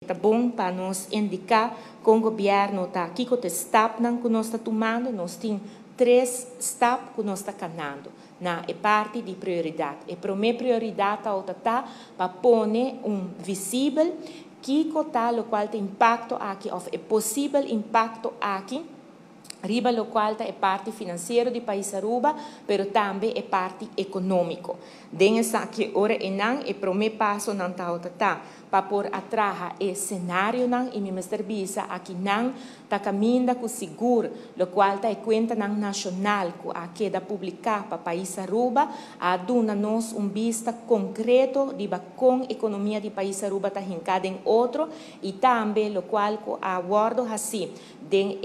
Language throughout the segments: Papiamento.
Ta bon pa nos indiká ku gobièrnu ta kiko ta e stapnan ku nos ta tumando. Nos tin tres stap ku nos ta kanando na e parti di prioridat. E promé prioridat ta pa pone un visibel kiko ta lokual ta impakto aki òf e posibel impakto aki riba lokual ta e parti finansiero di pais Aruba, pero tambe e parti ekonómiko. Den esaki ora einan e promé pasonan ta pa por a traha e senarionan i mi mester bisa akinan ta kaminda ku sigur lokual ta e kuentanan nashonal ku a keda publiká pa pais Aruba a duna nos un bista konkreto riba kon ekonomia di pais Aruba ta hinká den otro i tambe lokual ku a wòrdu hasi den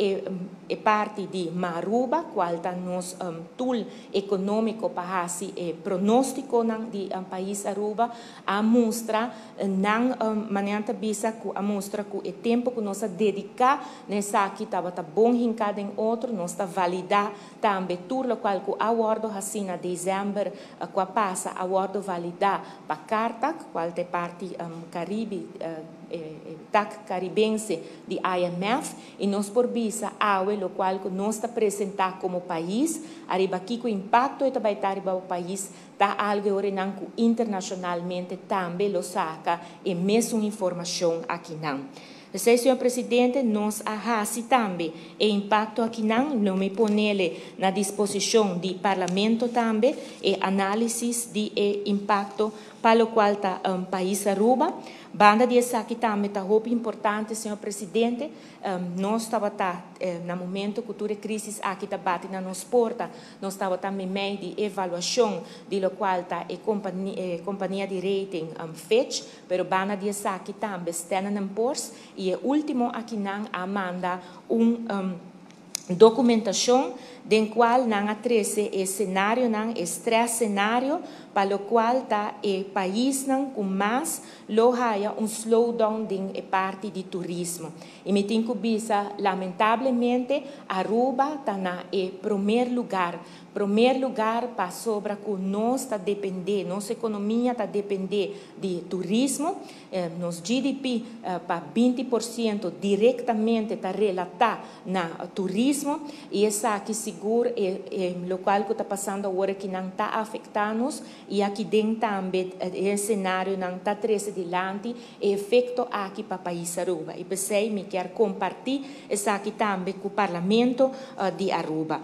e parti di Maruba, kual ta nos tool ekonómiko pa hasi e pronóstikonan di pais Aruba, a mustra nan manera ta bisa ku a mustra ku e tempu ku nos a dediká na esaki tabata bon hinká den otro. Nos ta validá tambe tur lokual ku a wòrdu hasi na desèmber ku a pasa, a wòrdu validá pa Cartac, kual ta e parti Karibe, tak karibense di IMF, i nos por bisa awe lokual ku nos ta presentá komo pais ariba kiko impakto e ta bai ta riba pais ta algu nan ku internashonalmente tambe lo saka e mesun informashon akinan. P'esei, señor presidente, nos a hasi tambe e impakto akinan, lo mi pone na disposishon di parlamento tambe e análisis di e impakto pa lokual ta pais Aruba. Banda di esaki tambe ta hopi importante, señor presidente, nos tabata na momento ku tur e krísis aki ta bati na nos porta, nos tabata meimei di evaluashon di lokual ta e kompania di rating Fitch, pero banda di esaki tambe Standard Poor's i e último akinan a manda un dokumentashon den kual nan a trese e senarionan, e stress scenario, pa lokual ta e paisnan ku mas lo haya un slowdown den e parti di turismo. I mi tin ku bisa, lamentablemente, Aruba ta na e promé lugá. Promé lugá pasobra ku nos ta dependé, nos ekonomia ta dependé di turismo, nos GDP pa 20% direktamente ta relatá na turismo i esaki sigur e lokual ku ta pasando awor akinan ta afektá nos i aki den tambe e senarionan ta trese dilanti e efekto aki pa pais Aruba. I p'esei mi ke kompartí esaki tambe ku parlamento di Aruba.